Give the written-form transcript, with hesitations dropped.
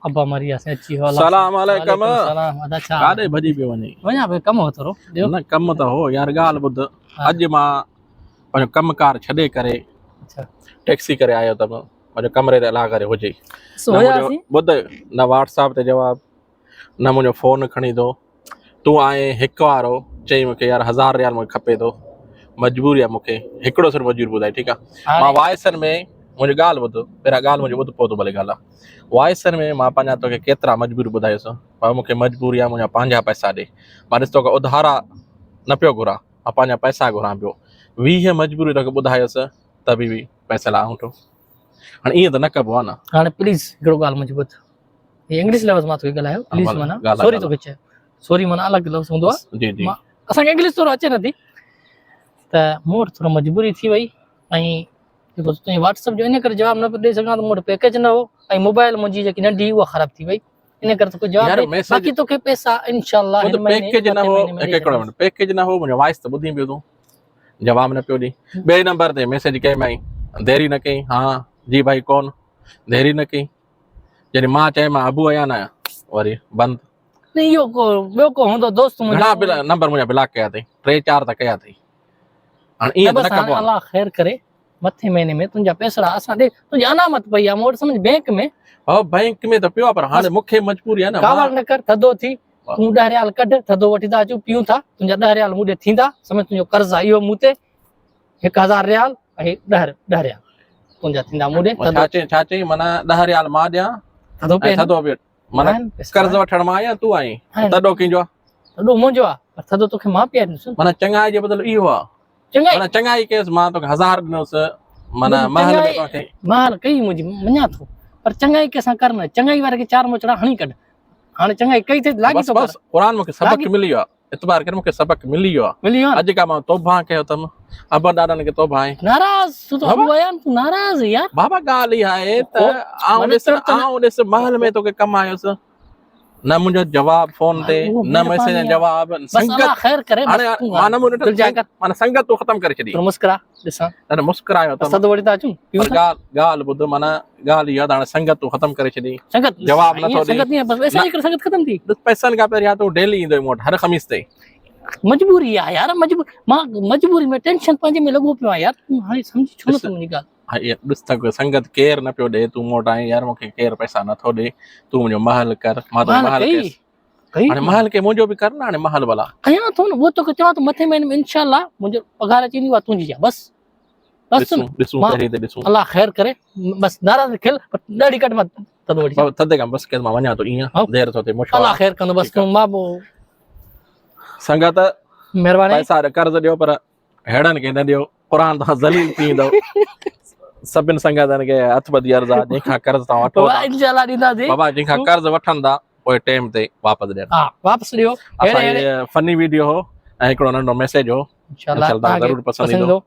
ابا مري وياسين اچي ويو الله سلام عليڪم سلام ادا ڇا ڪاڏي ڀڄي پيو وڃين؟ وڃان پيو ڪم هو ٿورو ڏيو نه ڪم ته هو يار ڳالهه ٻڌ اڄ مان پنهنجو ڪم ڪار ڇڏي ڪري اڇا ٽيڪسي ڪري آيو اٿم پنهنجو ڪمري تي الله ڪري هجي سو نه منهنجو هياسين ٻڌ نه واٽس ايپ تي جواب نه منهنجو فون کڻي ٿو تون آئين هڪ وارو چئي مونکي يار هزار ريال مونکي کپي ٿو مجبوري آ مونکي هڪڙو صرف مجبوري ٻڌائي ٺيڪ آ مان وائسن ۾ منهنجي ڳالهه ٻڌ پهريان ڳالهه منهنجي ٻڌ پوء تون ڀلي ڳالهاء وائسن ۾ مان پنهنجا توکي ڪيترا مجبوري ٻڌايس پر مونکي مجبوري آ منهنجا پنهنجا پئسا ڏي مان ڏس توکي اڌارا نه پيو گهران مان پنهنجا پئسا گهران پيو 20 مجبوري توکي ٻڌايس ته به پئسا لاء آئون ٿو هاڻي ائين ته نه ڪبو آ نه هاڻي پليز هڪڙو ڳالهه منهنجي ٻڌ هي انگلش لفظ مان توکي ڳالهايو پليز معنيٰ سوري توکي چيو سوري معنيٰ الڳ لفظ هوندو آ جي جي اسان کي انگلش ٿورو اچي نٿي ته مون وٽ ٿورو مجبوري ٿي وئي ۽ جيڪو تنهنجي واٽس اپ جو ان ڪري جواب نه پيو ڏئي سگهان ته مون وٽ پيڪيج نه هو ۽ موبائل منهنجي جيڪي ننڍي اها خراب ٿي وئي ان ڪري توکي جواب ڏي باقي توکي پئسا انشاء الله هن مهيني پيڪيج نه هو هڪ هڪڙو منٽ پيڪيج نه هو منهنجو وائس ته ٻڌين پيو تون جواب نه پيو ڏي ٻئي نمبر تي ميسيج ڪئي مائي ديري نه ڪئي ها جي ڀائي ڪون ديري نه ڪئي جڏهن مان چيم مان ابو آهيان نه وري بند. نه اهو ڪو ٻيو ڪو هوندو دوست منهنجو. گهڻا بلا نمبر منهنجا بلاڪ ڪيا اٿئي ٽي چار ته ڪيا اٿئي هاڻي ائين ته نه ڪبو آهي. الله خير ڪري مٿين مهيني ۾ تنهنجا پئسڙا اسان ڏي تنهنجي انامت پئي آهي مون وٽ سمجهه بينڪ ۾. هو بينڪ ۾ ته پيو آهي پر هاڻي مون کي مجبوري آهي نه. ڪاوڙ نه ڪر ٿڌو ٿي تون 10 ريال ڪڍ ٿڌو وٺي ٿا اچون پيون ٿا تنهنجا 10 ريال مون ڏي ٿيندا سمجهه تنهنجو قرض آهي اهو مون تي 1000 ريال ۽ 10 10 ريال تنهنجا ٿيندا مون ڏي. ڇا چئين ڇا چئين معنيٰ 10 ريال مان ڏيان ٿڌو پي ٿڌو پي معنيٰ قرض وٺڻ مان آهيان تون آهين تڏو ڪنهن جو آهي؟ تڏو منهنجو آهي پر ٿڌو توکي مان پياريندس. معنيٰ چڱائي جي بدلو اهو آهي. چڱائي معنيٰ چڱائي ڪيس مان توکي 1000 ڏنوس معنيٰ محل ۾ توکي محل ڪئي منهنجي مڃان ٿو پر چڱائي ڪنهن سان ڪر نه چڱائي واري کي چار موچڙا هڻي ڪڍ هاڻي چڱائي ڪئي اٿئي لاڳي ٿو بس قرآن مونکي سبق ملي ويو آهي اعتبار ڪر مونکي سبق ملي ويو آهي ملي ويو اڄ کان مان توبه ڪيو اٿم ابن ڏاڏن کي توبه آهي ناراض تون ته ابو آهيان تون ناراض يار بابا ڳالهه اها آهي ته آئون ڏس آئون ڏس محل ۾ توکي ڪم آيس نه منهنجو جواب فون تي نه ميسيج جو جواب سنگت خير ڪري هاڻي مان نه مون ڏٺو معنيٰ سنگت تو ختم ڪري ڇڏي تون مسڪرا ڏسان نه مسڪرايو اٿم سڌو وڙي ٿا اچون ڳالهه ڳالهه ٻڌ معنيٰ ڳالهه اها ته هاڻي سنگت تو ختم ڪري ڇڏي سنگت جواب نه ٿو ڏي سنگت نه بس پئسا جي ڪري سنگت ختم ٿي ڏس پئسن کان پهريان تون ڊيلي ايندو مون وٽ هر خميس تي مجبوري آ يار مجبور مان مجبوري ۾ ٽينشن پنهنجي ۾ لڳو پيو آ يار تون هاڻي سمجهي ڇو نه ٿو منهنجي ڳالهه ها ڏس ته سنگت ڪير نه پيو ڏي تون مون وٽ آئين يار مون کي ڪير پئسا نه ٿو ڏي تون منهنجو محل ڪر مان تو محل ڪيس هاڻي محل کي منهنجو به ڪر نه هاڻي محل ڀلا ڪيان ٿو نه اهو توکي چوان ٿو مٿي مهيني ۾ انشاء الله منهنجو پگهار اچي ويندي اها تنهنجي آ بس بس ڏسون ڏسون پهرين ته ڏسون الله خير ڪري بس ناراض نه کل پر ڏاڙهي ڪڍ مان ٿڌو وٺي بابا ٿڌي کان بس ڪيس مان وڃان ٿو ائين دير ٿو ٿئي مشورا الله خير ڪندو بس تون مان سنگت مهرباني پئسا قرض ڏيو پر ههڙن کي نه ڏيو قرآن تان ذليل ٿي ويندو سڀن سنگتن کي هٿ ٻڌي عرض آ جنهن کان قرض تان وٺو بابا انشاء الله ڏينداسين بابا جنهن کان قرض وٺن ٿا پوء ٽيم تي واپس ڏين ها واپس ڏيو اسان فني ويڊيو هو ۽ هڪڙو ننڍو ميسيج هو انشاء الله ضرور پسند ايندو.